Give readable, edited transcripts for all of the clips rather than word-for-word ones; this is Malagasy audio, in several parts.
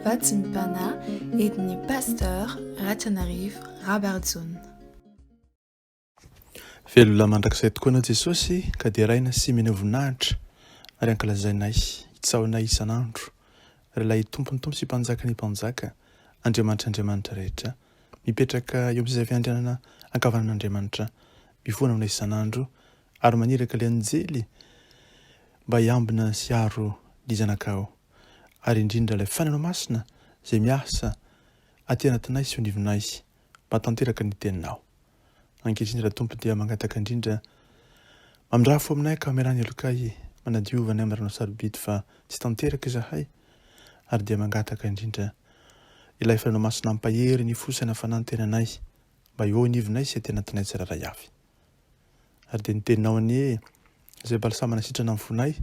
Vatsim-panahy entin'ny Pasteur Ratrianarivo Rabarijaona. Velona mandrakizay tokoa Ianao Jesosy ka deraina sy omena voninahitra ary ankalazainay, itsaohinay isan'andro, ry ilay Tompon'ny Tompo sy Mpanjakan'ny Mpanjaka, Andriamanitry Andriamanitra rehetra, mipetraka eo amin'ny seza fiandrianana ankavanan'Andriamanitra, mifona aminay isan'andro ary maniraka ilay anjely mba hiambina sy hiaro ny zanakao, ary indrindra ilay Fanahinao Masina izay miasa aty anatinay sy eo anivonay mba hahatanteraka ny teninao. Ankehitriny Ra Tompo dia mangataka indrindra mamindrafo aminay ka mamelà ny helokay, manadiova anay amin'ny ranao sarobidy fa tsy tanteraka izahay, ary dia mangataka indrindra ilay Fanahinao Masina hampahery ny fo saina fanahy ny tenanay mba eo anivonay sy aty anatinay tsirairay avy. Ary dia ny teninao anie izay balsama nasitrana ny fonay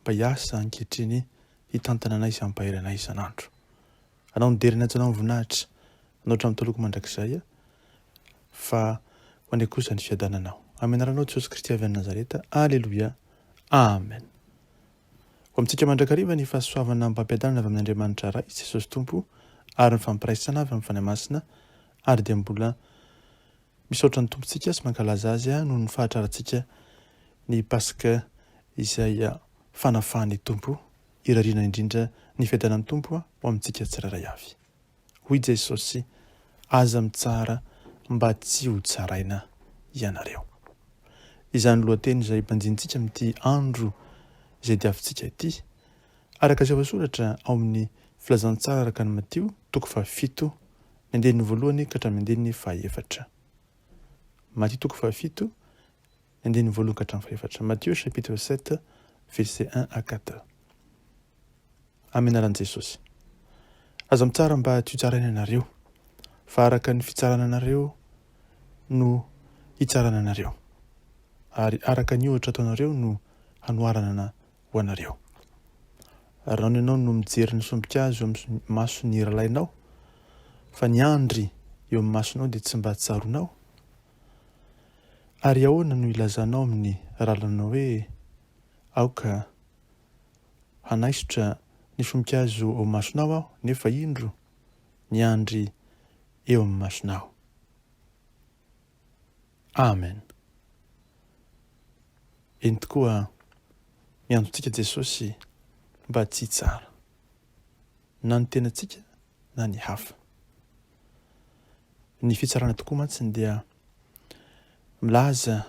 mba hiasa ankehitriny hitantana anay sy hampahery anay isan'andro. Anao ny dera niantso anao ny voninahitra, anao hatramin'ny toloko mandrakizay fa ho anay kosa ny fiadananao. Amin'ny anaranao Jesosy Kristy avy any Nazareta. Aleloia. Amen. Ho amintsika mandrakariva ny fahasoavana amim-pampiadanana avy amin'Andriamanitra Ray, Jesosy Tompo, ary ny fampiraisana avy amin'ny Fanahy Masina, ary dia mbola Misaotra ny Tompontsika sy mankalaza Azy noho ny fahatrarantsika ny Paska izay fanafahan'ny Tompo. Irariana indrindra ny fiadanan'ny Tompo ho amintsika tsirairay avy. Hoy Jesosy, Aza mitsara mba tsy ho tsaraina ianareo. Izany lohateny izay banjinintsika amin'ity andro izay diavintsika ity, araka izay voasoratra ao amin'ny Filazantsara araka an'i Matio, toko fahafito, ny andininy voalohany ka hatramin'ny andininy fahaefatra. Matio toko fahafito, ny andininy voalohany ka hatramin'ny fahefatra. Matthieu chapitre 7, verset 1 à 4. Amin'ny anaran'i Jesosy. Aza mitsara mba tsy hotsaraina ianareo, fa araka ny fitsarana anareo no hitsarana anareo, ary araka ny ohatra ataonareo no hanoharana ho anareo. Ary nahoana ianao no mijery ny sombin-kazo eo amin'ny mason'ny rahalahinao, fa ny andry eo amin'ny masonao dia tsy mba tsaroanao? Ary ahoana no ilazanao amin'ny rahalahinao hoe, Aoka hanaisotra ny sombin-kazo eo amin'ny masonao aho, nefa indro ny andry eo amin'ny masonao? Amen. Eny tokoa, miantso antsika Jesosy mba tsy hitsara, na ny tenantsika na ny hafa. Ny fitsarana tokoa mantsy dia milaza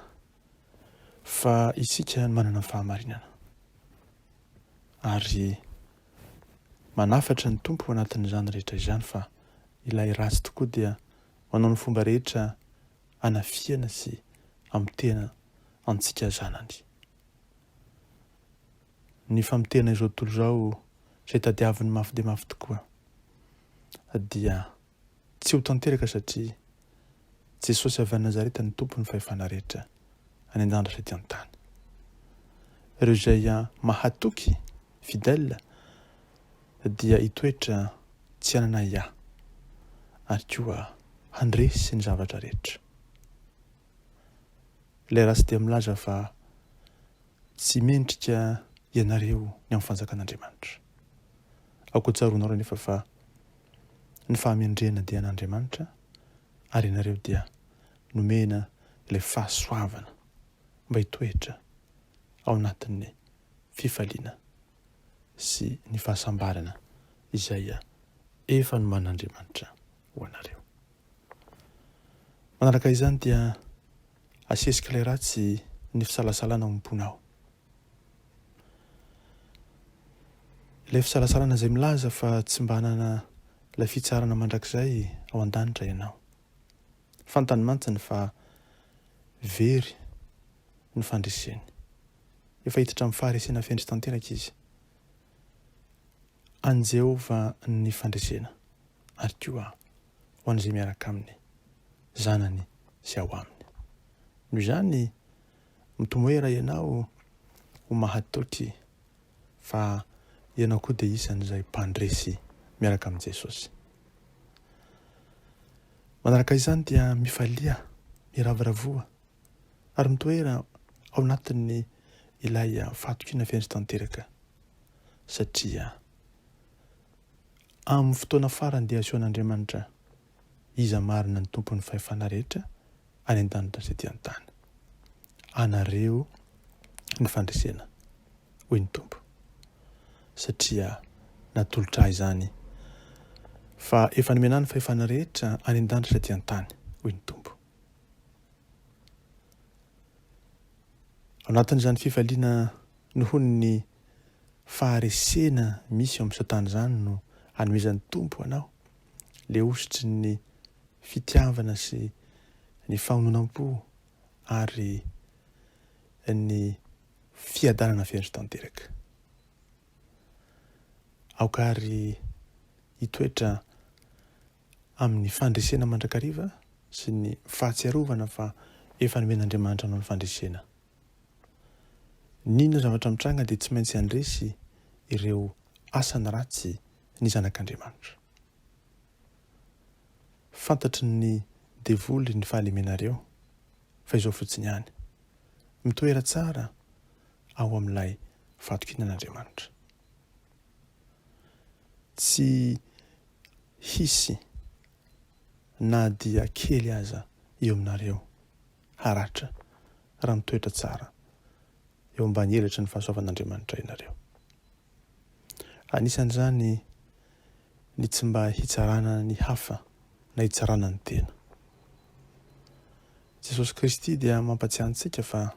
fa isika no manana ny fahamarinana. Ary manafatra ny Tompo anatin'izany rehetra izany fa ilay ratsy tokoa dia manao ny fomba rehetra hanafihana sy hamotehana antsika zanany. Ny famotehana izao tontolo izao izay tadiaviny mafy dia mafy tokoa dia tsy ho tanteraka satria Jesosy avy any Nazareta no Tompon'ny fahefana rehetra any an-danitra sy ety an-tany. Ireo izay mahatoky, fidèle, dia hitoetra tsy hanana ahiahy ary koa handresy ny zavatra rehetra. Ilay ratsy dia milaza fa tsy mendrika ianareo ny amin'ny fanjakan'Andriamanitra. Aoka ho tsaroanareo anefa fa ny fahamendrehana dia an'Andriamanitra ary ianareo dia nomena ilay fahasoavana mba hitoetra ao anatin'ny fifaliana sy ny fahasambarana izay efa nomanin'Andriamanitra ho anareo. Manaraka izany dia asesik'ilay ratsy ny fisalasalana ao am-ponao. Ilay fisalasalana izay milaza fa tsy mba hanana ilay fitsarana mandrakizay ao an-danitra ianao. Fantany mantsiny fa very ny fandreseny. Efa hiditra amin'ny faharesena feno sy tanteraka izy. An'i Jehovah ny fandresena, ary koa ho an'izay miaraka aminy, zanany sy ao aminy. Noho izany, mitomoera ianao ho mahatoky fa ianao koa dia isan'izay mpandresy miaraka amin'i Jesosy. Manaraka izany dia mifalia, miravoravoa. ary mitoera ao anatin'ny ilay fahatokiana feno sy tanteraka satria. Amin'ny fotoana farany dia asehon'Andriamanitra iza marina ny Tompon'ny fahefana rehetra any an-danitra sy ety an-tany. Anareo ny fandresena, hoy ny Tompo, satria natolotra ahy izany, fa efa nomena ahy ny fahefana rehetra any an-danitra sy ety an-tany, hoy ny Tompo. Ao anatin'izany fifaliana noho ny faharesena misy eo amin'i Satana izany no anomezan'ny Tompo anao ilay hosotry ny fitiavana sy ny fahononam-po ary ny fiadanana feno sy tanteraka. Aoka àry hitoetra amin'ny fandresena mandrakariva sy ny fahatsiarovana fa efa nomen'Andriamanitra anao ny fandresena. N'inona zavatra mitranga dia tsy maintsy handresy ireo asany ratsy ny zanak'Andriamanitra. Fantatry ny devoly ny fahalemenareo fa izao fotsiny ihany, mitoera tsara ao amin'ilay fahatokiana an'Andriamanitra. Tsy hisy na dia kely aza eo aminareo haratra raha mitoetra tsara eo ambany elatry ny fahasoavan'Andriamanitra ianareo. Anisan'izany ny tsy mba hitsarana ny hafa na hitsarana ny tena. Jesosy Kristy dia mampatsiahy antsika fa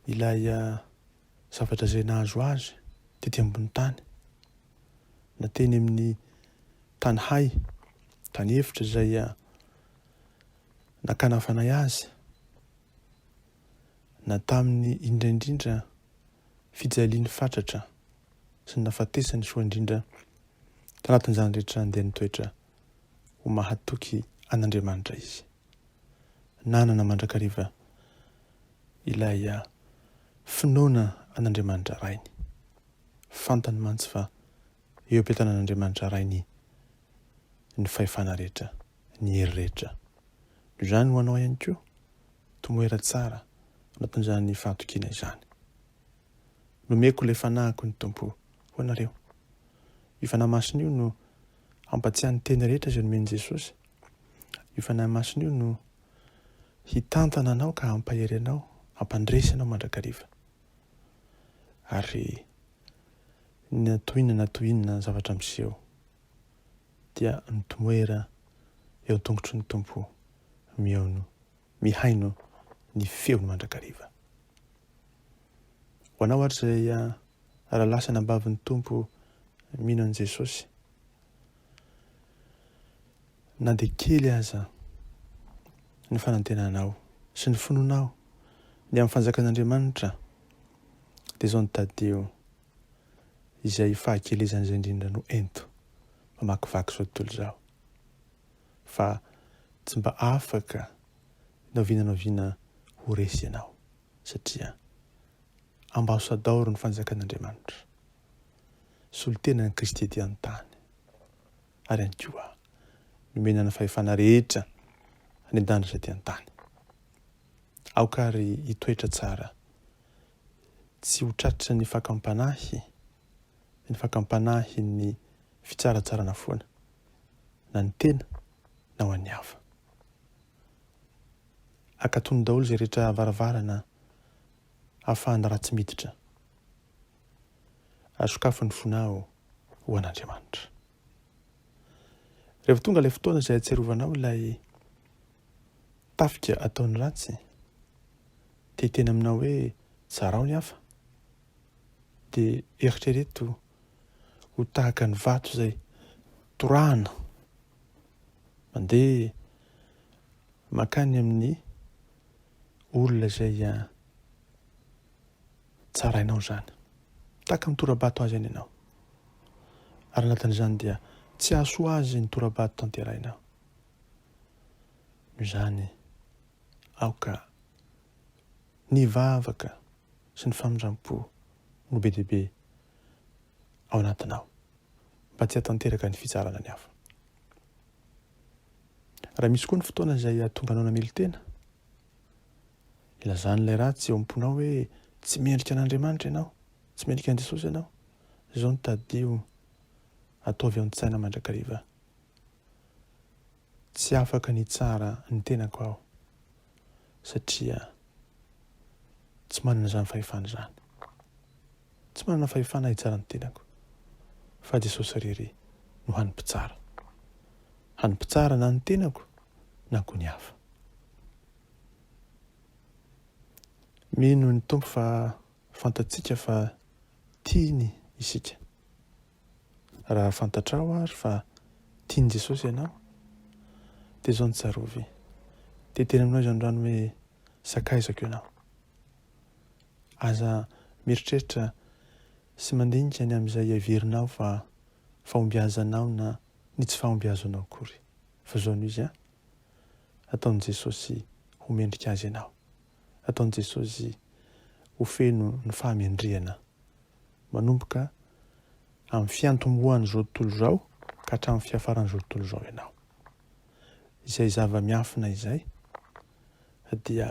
ilay zavatra izay nahazo azy tety ambony tany, na teny amin'ny tany hay, tany efitra izay nakana fanahy azy, na tamin'ny indrindra indrindra fijaliany fatratra sy ny nahafatesany soa indrindra, tanatin'izany rehetra izany dia nitoetra ho mahatoky an'Andriamanitra izy. Nanana mandrakariva ilay finoana an'Andriamanitra Rainy. Fantany mantsy fa eo am-pitanan'Andriamanitra Rainy ny fahefana rehetra, ny hery rehetra. Noho izany ho anao ihany koa, tomoera tsara anatin'izany fahatokiana izany. Nomeko ilay fanahiko ny Tompo ho anareo. Io Fanahy Masina io no hampatsiahy ny teny rehetra izay nomen'i Jesosy. Io Fanahy Masina io no hitantana anao ka hampahery anao, hampandresy anao mandrakariva. Ary na toy inona na toy inona zavatra miseho dia mitomoera eo an-tongotry ny Tompo mihaino mihaino ny feony mandrakariva. Ho anao ary izay rahalahy sy anabavin'ny Tompo mino an'i Jesosy, na dia kely aza ny fanantenanao sy ny finoanao ny amin'ny fanjakan'Andriamanitra, dia izao no tadidio, izay fahakelezana izay indrindra no ento mamakivaky izao tontolo izao, fa tsy mba afaka na oviana na oviana ho resy ianao, satria ambasadaoro ny fanjakan'Andriamanitra, solontenan'i Kristy ety an-tany, ary ihany koa nomena ny fahefana rehetra any an-danitra sy ety an-tany. Aoka àry hitoetra tsara, tsy ho tratry ny fakam-panahy, ny fakam-panahin'ny fitsaratsarana foana, na ny tena na ho an'ny hafa. Akatony daholo izay rehetra varavarana ahafahana ratsy miditra. Ary sokafy ny fonao ho an'Andriamanitra. Rehefa tonga ilay fotoana izay ahatsiarovanao ilay tafika ataon'ny ratsy, te hiteny aminao hoe tsarao ny hafa, dia eritrereto ho tahaka ny vato izay torahana mandeha mankany amin'ny olona izay tsarainao izany. Tahaka ny tora-bato azy ihany ianao. Ary anatin'izany dia tsy hahasoa azy ny tora-bato tanterahinao. Noho izany, aoka ny vavaka sy ny famindram-po no be dia be ao anatinao, mba tsy hahatanteraka ny fitsarana ny hafa. Raha misy koa ny fotoana izay hahatonga anao namelo-tena, ilazan'ilay ratsy eo am-ponao hoe tsy mendrika an'Andriamanitra ianao, tsy mendrika an'i Jesosy ianao, izao no tadidio. Ataovy ao an-tsaina mandrakariva. Tsy afaka ny hitsara ny tenako aho satria tsy manana izany fahefana izany. Tsy manana fahefana hitsara ny tenako fa Jesosy irery no hany mpitsara. Hany mpitsara na ny tenako na koa ny hafa. Mino ny Tompo fa fantatsika fa tiany isika. Raha fantatrao ary fa tian'i Jesosy ianao, dia izao no tsarovy, Te hiteny aminao Izy androany hoe, Sakaizako ianao. Aza mieritreritra sy mandinika ny amin'izay heverinao fa fahombiazanao na ny tsy fahombiazanao akory. Fa izao no izy an, ataon'i Jesosy ho mendrika Azy ianao. Ataon'i Jesosy ho feno ny fahamendrehana manomboka amin'ny fiantombohan'izao tontolo izao ka hatramin'ny fiafaran'izao tontolo izao ianao. Izay zava-miafina izay dia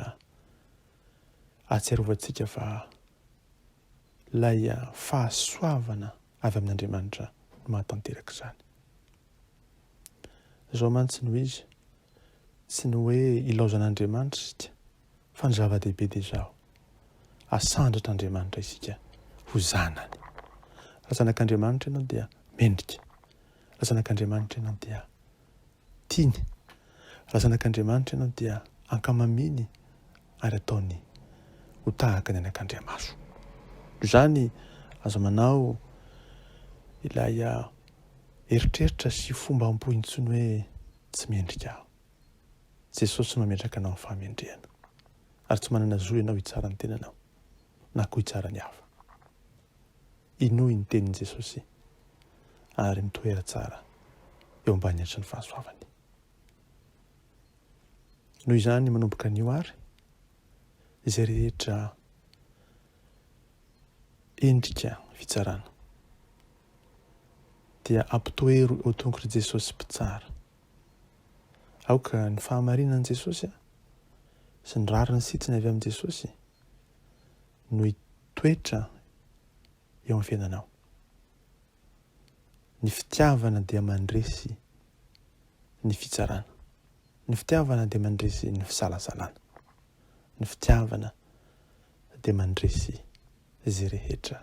ahatsiarovantsika fa ilay fahasoavana avy amin'Andriamanitra no mahatanteraka izany. Izao mantsy no izy, tsy ny hoe ilaozan'Andriamanitra isika, fa ny zava-dehibe dia izao, asandratr'Andriamanitra isika ho zanany. Raha zanak'Andriamanitra ianao dia mendrika. Raha zanak'Andriamanitra ianao dia tiany. Raha zanak'Andriamanitra ianao dia ankamamiany ary ataony ho tahaka ny anakandriamaso. Noho izany, aza manao ilay eritreritra sy fombam-po intsony hoe tsy mendrika aho. Jesosy no mametraka anao amin'ny fahamendrehana. Ary tsy manana zo ianao hitsara ny tenanao na koa hitsara ny hafa. Inoy ny tenin'i Jesosy ary mitoera tsara eo ambany hatry ny fahasoavany. Noho izany, manomboka anio àry, izay rehetra endrika fitsarana dia ampitoero eo tongotr'i Jesosy Mpitsara. Aoka ny fahamarinan'i Jesosy sy ny rariny sitsiny avy amin'i Jesosy no hitoetra eo amin'ny fiainanao. Ny fitiavana dia mandresy ny fitsarana. Ny fitiavana dia mandresy ny fisalasalana. Ny fitiavana dia mandresy izay rehetra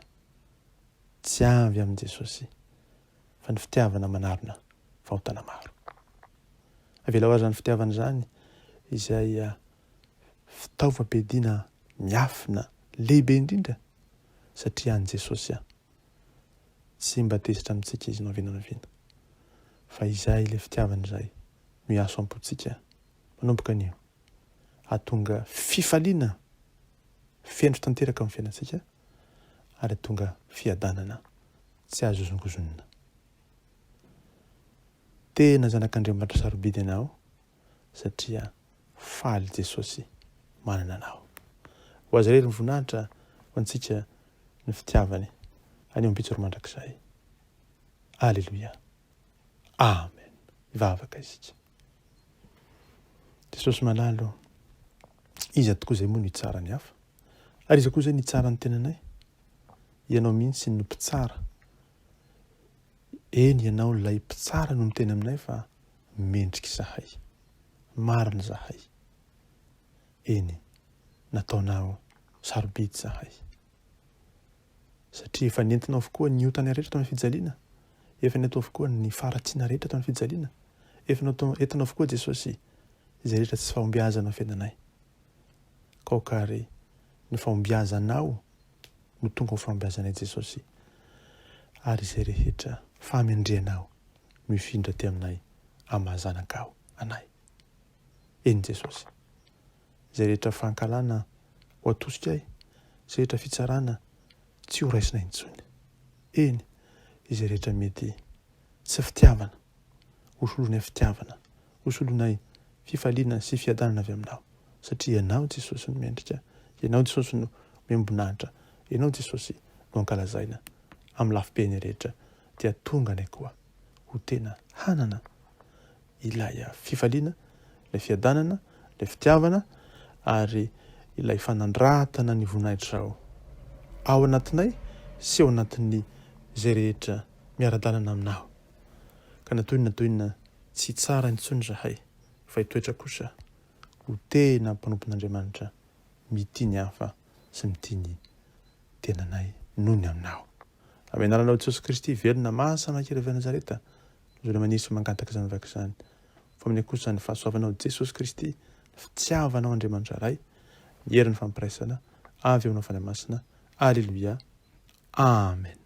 tsy avy amin'i Jesosy fa ny fitiavana manarona fahotana maro. Avelao azy izany fitiavana izany izay fitaovam-piadiana miafina lehibe indrindra satria an'i Jesosy tsy mba tezitra amintsika Izy na oviana na oviana fa izay ilay fitiavana izay miaso am-pontsika manomboka anio hahatonga fifaliana feno tanteraka amin'ny fiainantsika ary hahatonga fiadanana tsy azo hozongozonina. Tena zanak'Andriamanitra sarobidy ianao satria faly Jesosy manana anao. Ho Azy irery ny voninahitra ho antsika ny fitiavany anio ampitso ary mandrakizay. Aleloia. Amen. Hivavaka isika. Jesosy malala ô, iza tokoa izay moa no hitsara ny hafa? Ary iza koa izay no hitsara ny tenanay? Ianao mihitsy no mpitsara. Eny, ianao ilay mpitsara no miteny aminay fa mendrika izahay. Marina izahay. Eny, nataonao sarobidy izahay. Satria efa nentinao avokoa ny otanay rehetra tamin'ny fijaliana, efa nentinao avokoa ny faharatsiana rehetra tamin'ny fijaliana, efa nentinao avokoa Jesosy izay rehetra tsy fahombiazana amin'ny fiainanay. Ka aoka àry ny fahombiazanao no tonga ho fahombiazanay Jesosy, ary izay rehetra fahamendrehanao no hifindra aty aminay amin'ny maha zanakao anay. Eny Jesosy. Izay rehetra fankahalana ho atosika ahy, izay rehetra fitsarana tsy ho raisina intsony. Eny, izay rehetra mety tsy fitiavana, ho solonay fitiavana, ho solonay fifaliana sy fiadanana avy aminao, satria Ianao Jesosy no mendrika, Ianao Jesosy no omem-boninahitra, Ianao Jesosy no ankalazaina amin'ny lafim-piainay rehetra, dia tonga anay koa ho tena hanana ilay fifaliana, ilay fiadanana, ilay fitiavana ary ilay fanandratana ny voninahitrao ao anatinay sy ao anatin'ny izay rehetra miara-dalana aminao. Ka na toy inona na toy inona, tsy hitsara intsony izahay, fa hitoetra kosa ho tena mpanompon'Andriamanitra mitia ny hafa sy mitia ny tenanay noho ny aminao. Amin'ny anaranao Jesosy Kristy velona masina kely avy any Nazareta, no maniry sy mangataka izany vavaka izany. Fa omena kosa ny fahasoavanao Jesosy Kristy, ny fitiavanao Andriamanitra Ray, ny herin'ny fampiraisana avy aminao Fanahy Masina. Aleloia. Amen.